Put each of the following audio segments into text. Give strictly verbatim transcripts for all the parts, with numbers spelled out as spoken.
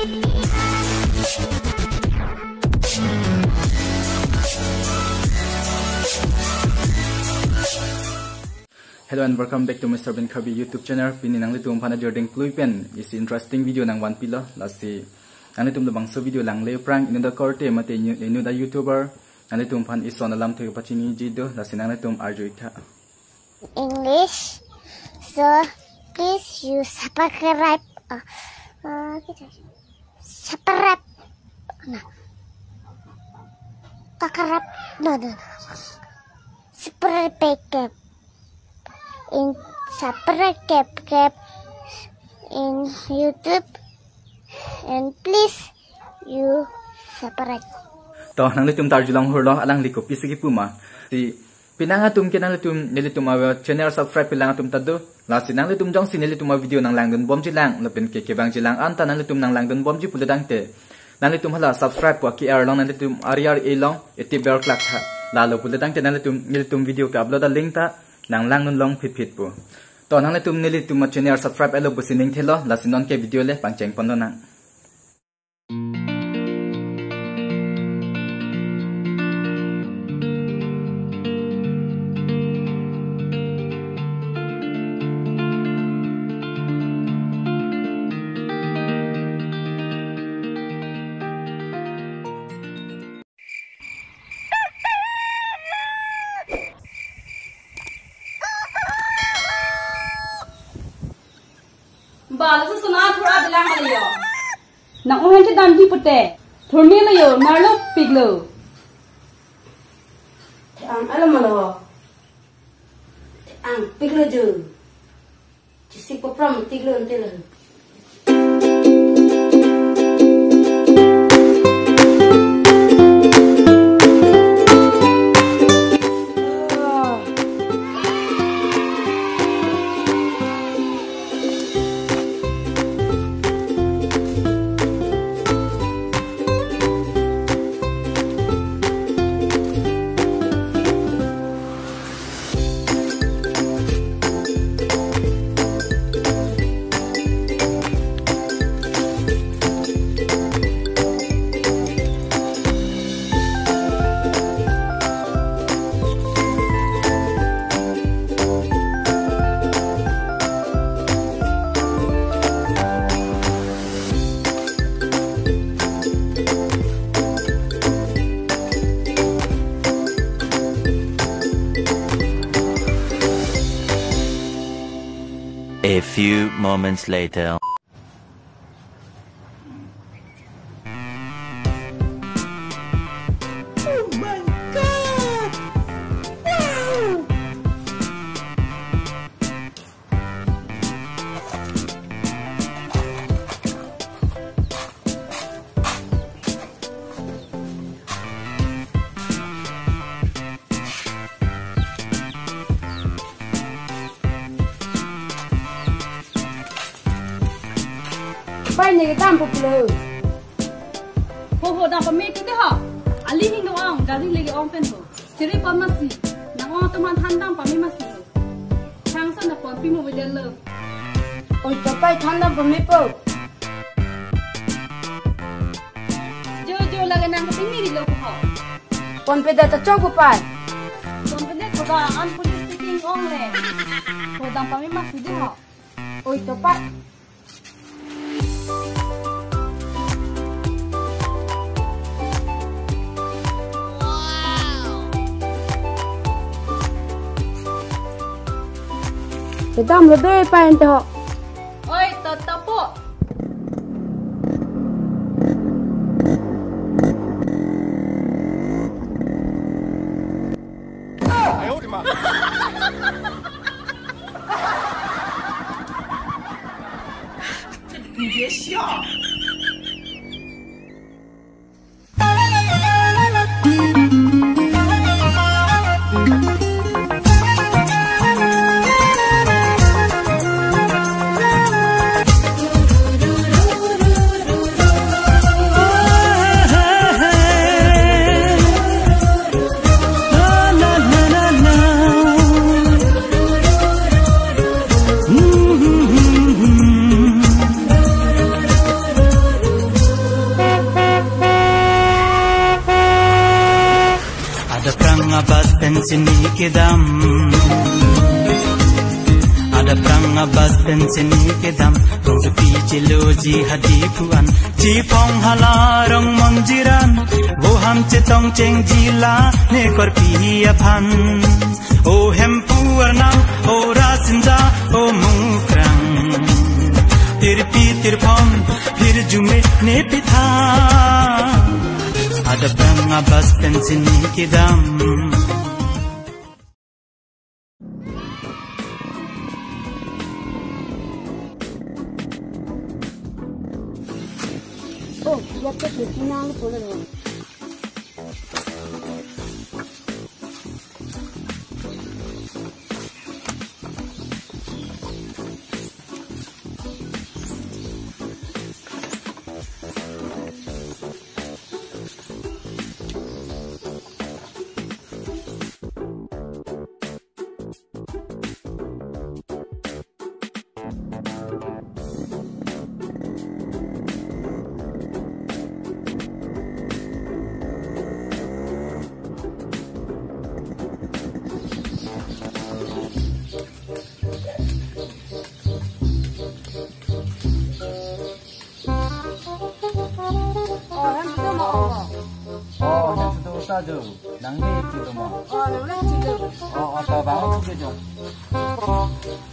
Hello and welcome back to Mister Ben Karbi YouTube channel. Pini nanglitum aphan ajor ding klui pen isi interesting video nangvanpilo. Lasi nanglitum labangso video langle aphrang inut akorte mate inut, inut a YouTuber nanglitum aphan ison alamthe kepachiniji do. Lasi nanglitum arju-ik tha. English. So please you subscribe. Uh, uh, subscribe. Nah. Subscribe. No, no, no. Subscribe. In subscribe in YouTube and please you subscribe. To nanglitum ta arjulong hurlo alangli kopisi kipu ma. Si penang atum ke nanglitum nelitum a channel subscribe pelang atum ta do. Lasi nanglitum jongsi nelitum a video nanglangdun bomji lang lapen ke kevangji lang anta nanglitum nanglangdun bomji pulotangte nanglitum hala subscribe pu a-QR along nanglitum ari ari along iti bell klak tha. Lalo pulotangte nanglitum nelitum video ke-upload a-link ta nanglangdun long phit phit pu. To nanglitum nelitum a channel subscribe elo pusi ning thelo, lasi non ke video le pangcheng pon lonang. Ba, laso sona thura bilang kali yo. Nang ohan ke damji pute. Thurmi lo yo, narlo piklo. Ang alam lo. Ang piklo jo. Chisik popram tiklo ante lo. A few moments later. Oh my God! Wow! Pai ne kedam po pulo. Ho ho, dam pame ti de ho. Ali hing do ang, gari lagi ong pen ho. Chiri pon masi. Nang ong teman thandam pame masi ho. Thangsan na ponpi mo bidel lo. Oi, kapai thandam pame po. Jo jo, lagi nang keping ni di lo ho. Ponpe da ta chok po pai. Ponpe ne koda an police taking ong le. Kodam pame masi de ho. Oi, topat. Kedam lo be pa ente ho. Oi, to, to po. Bus pen chini kedam. Adap rang a bus pen chini kedam. Rongsopi cheloji hadi pu-an. Chephong hala rong monjiran. Voham chetong chengji la ne korpi aphan. O Hemphu arnam, o Rasinja, o Mukrang. Tirpi tirphom, phir jume ne pitha. Adap rang a bus pen chini kedam. Oh, ya ke pinang pula lo. Oh, hem sudo ma, oh. Oh, hem sudo sa jo. Nangli sudo ma. Oh, nangli sudo. Oh, oh, to bang sudo jo.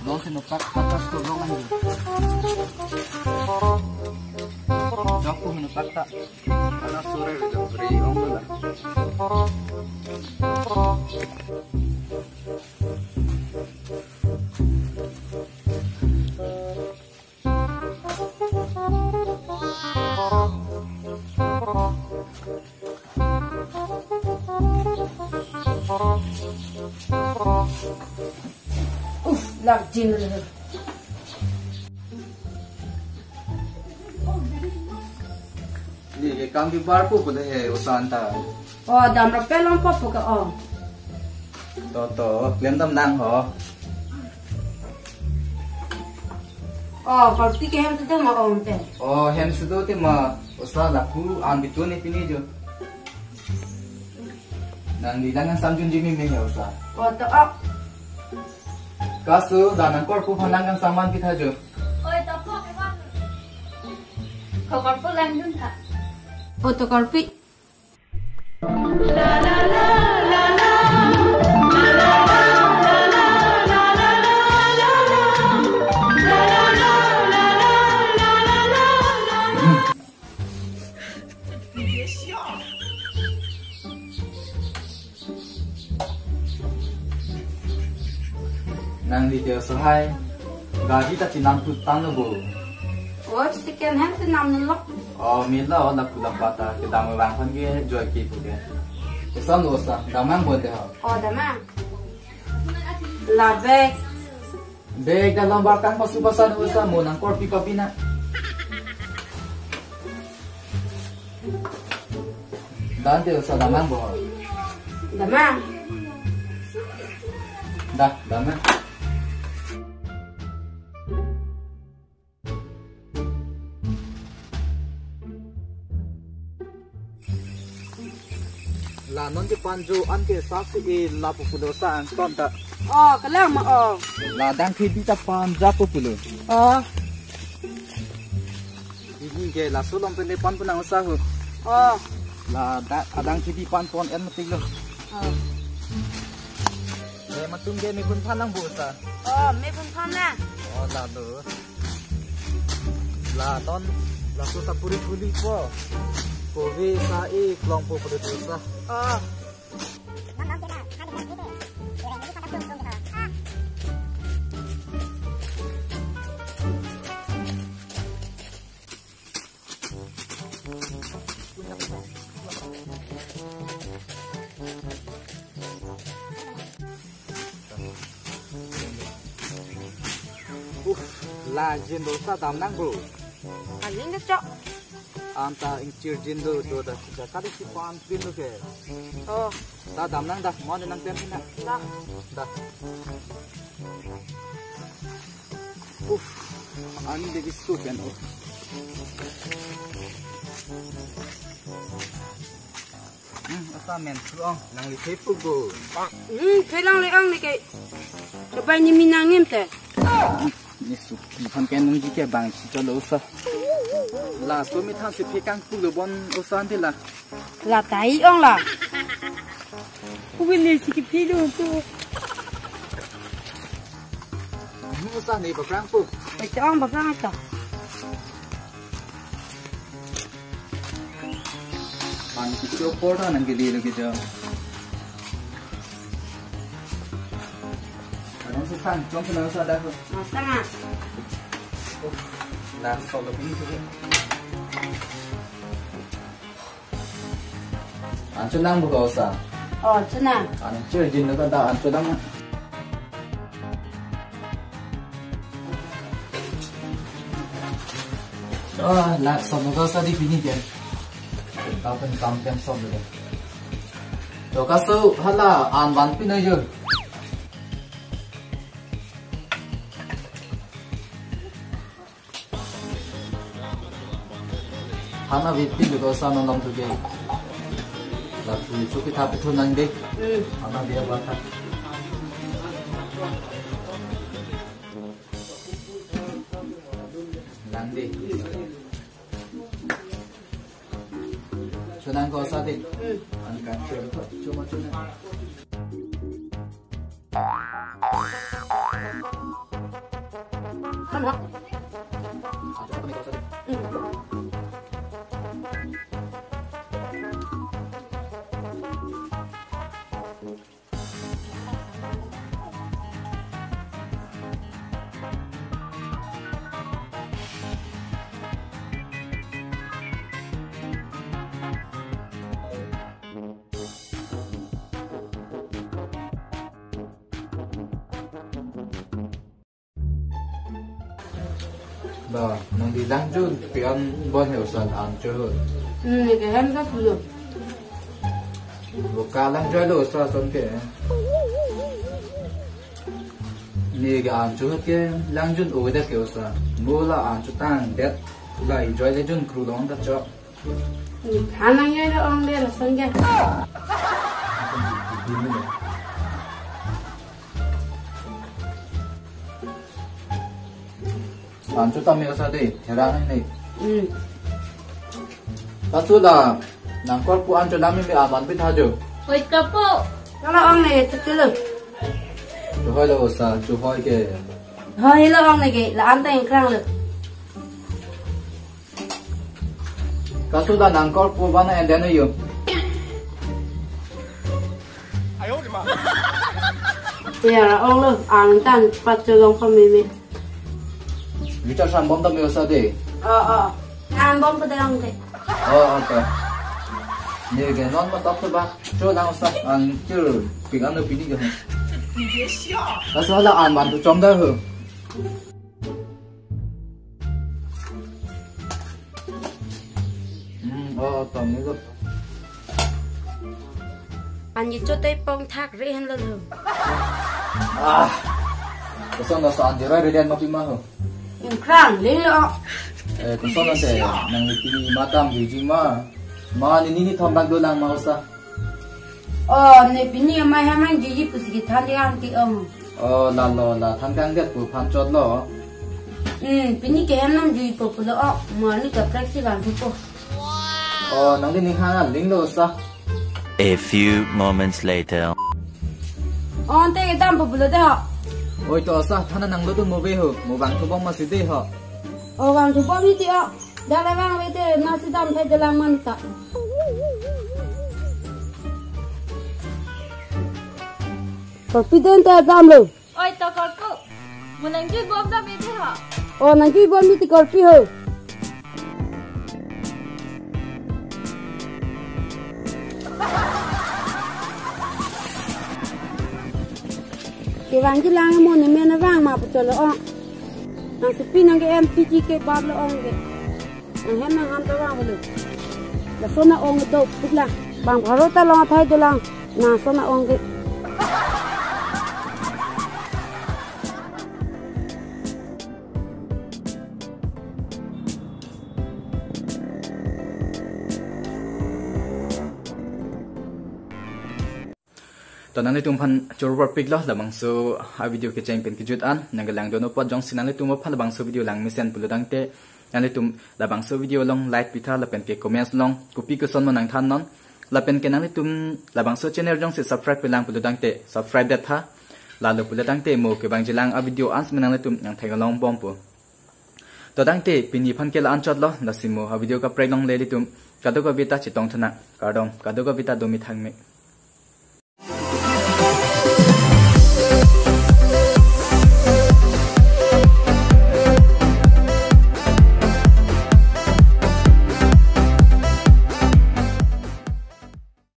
Long sinu pak atas tu long anji. Jok tu minu pak ta. Atas sore jo beri ong la. Uf, lak jin le. Ni ke kam kebar pu pule he osa anta. Oh, dam ra pelong po pu ke, oh. To, to, klem dam nang ho. Oh, korpi ke hem sudo ma, oh, te. Oh, hem sudo te ma, osa lapu an bitun ne pini jo. Nangli lang kangsam junji meme he osa. Oh, to, oh. Kasu, la nang korpu aphan lang kangsam man pitha jo. Oi, to po ke wan. Ko korpu lang juntha. Oh, to korpi. Nangli ke osa hai, gari ta chinam tu tanglo bo. Oh, second hand chinam lo. Oh, mila, oh, lapu lapa ta kedam vang aphan ke joy ke pu ke. Osa lo osa, damnang bo te ho. Oh, damnang. La bag. Bag dalam barkang pasu pasan osa, mo nang korpi papi na. Dante osa damnang bo. Damnang. Dah, damnang. La non ke panjo an ke sasi e lapu pulo sa angton ta. Oh, kalang ma, oh. La dang khedi ta pan japo pulo. Oh. Ini ke laso long pende pan punang usahu. Oh. La da adang khedi pan pon en matik lo. Oh. Eh, matum ke me pun phan lang bu sa. Oh, me pun phan na. Oh, la lo. La non, laso sapuri kuli po. Kove sa e klong po pada dosa. Oh. Uh, la jin dosa damnang bro. Aling ke chok. Anta ingchir jin do do da kita kali si pan pin do ke. Oh. Ta damnang dah, mo nang pen na. Dah. Dah. Uf, ani de bisu pen oh. Hmm, Sa men thu ong, nangli thepo go. Hmm, thelang le ong ne ke. Kabai ni mi nangim te. Ne suki phan ke nangji ke bang si cholo sa. Laso methang si phe kangpu lo bon osa ante la. La tai ong la. Kubi ne si kephi lo tu. Nung osa ne baprang pu. Baprang, baprang ta. An kicho porta nang kili lagi jo. Anong si sang, chong sa nang sa dah. Masa nga. Nang solo pin tu. An chonang buka osa. Oh, chonang. An chonang jin lo ta an chonang. Ah, la som ko sa di pini dia. Tau pen kam pen som le. To kaso hala an van pin ayo. Hana vit pin ko sa non lam tu ke. La tu chu ki thap thu nang de. Hmm. Hana dia ba ta. Nang de. Chonang ko sa de. Hmm. An kan chor ko chuma chonang. Kan ha. Hmm. Ba, nangli langjun pi-an bon he osa an choro. Hmm, ne ke hem ta pulo. Buka lang joy lo osa son ke. Ne ke an choro ke langjun o de ke osa. Mo la an chotang det la i joy le jun kru long ta cho. Hmm, thanang ye lo ong de la son ke. An chotang me osa de, therang ne. Hmm. Kaso la, nang korpu an chonang me me aman pi tha jo. Hoi kapo. Kala ong ne, chuchu lo. Chuhoi lo osa, chuhoi ke. Hoi lo ong ne ke, la an ta ingkrang lo. Kaso la nang korpu bana and then you. Ya, ong lo, an tan pat cholong pa me me. Richard Sambom ta me osa de. Oh, oh. An bom pa de ong de. Oh, okay. Ne ke non ma tok ba. Cho lang sa an chir pik ano pini ke. Kaso la an man tu chom da ho. Hmm, oh, tom ni ko. An ye chotai pong thak re han lo lo. Ah. Koson lo sa an jira re den ma pi ma ho. Ingkrang le lo. Eh, koson lo te nang ni pini matam juji ma. Ma ni ni ni thom bak do lang ma osa. Oh, ne pini amai hamang juji pusi ki than di ang ti ong. Oh, la lo la than kang det pu phan chot lo. Hmm, pini ke hem nang juji po pulo oh, mo ni ka prek si bang pu po. Oh, nang di ning hang aling lo sa. A few moments later. Oh, ante ke dam po pulo de ho. Oi to sa, thana nang lo tu mo be ho, mo bang thu bom ma si de ho. Oh, bang thu bom ni ti oh. Dala bang be te ma si dam the dala man ta. Ko piden ta dam lo. Oi, to korpu. Mo nang jui bom dam ite ha. Oh, nang jui bom ite korpi ho. Kevang ji lang mo ne men vang ma pu cholo ong. Nang supi nang ke M P G ke bab lo ong ke. Nang hem nang ham ta vang bulu. Lason a-ong do putla. Bang pharo ta long athai dolang. Nang son a-ong ke. To nanglitum aphan choro parpiklo labangso a video kecheng pen kejut an. Nangkelang dun apot jongsi nanglitum aphan labangso video lang mesen pulo tangte, nanglitum labangso video along like pitha lapen ke comments along kopi koson mo nangthannon. Lapen ke nanglitum labangso channel jongsi subscribe pelang pulo tangte subscribe detha. Lalo pulo tangte mo kevangjilang a video an si nanglitum nangthek along bompo. To tangte pini aphan ke la-anchotlo, lasi mo a video kaprek longle ilitum kadokave ta chetong thunang. Kardom, kadokave ta domi thangme.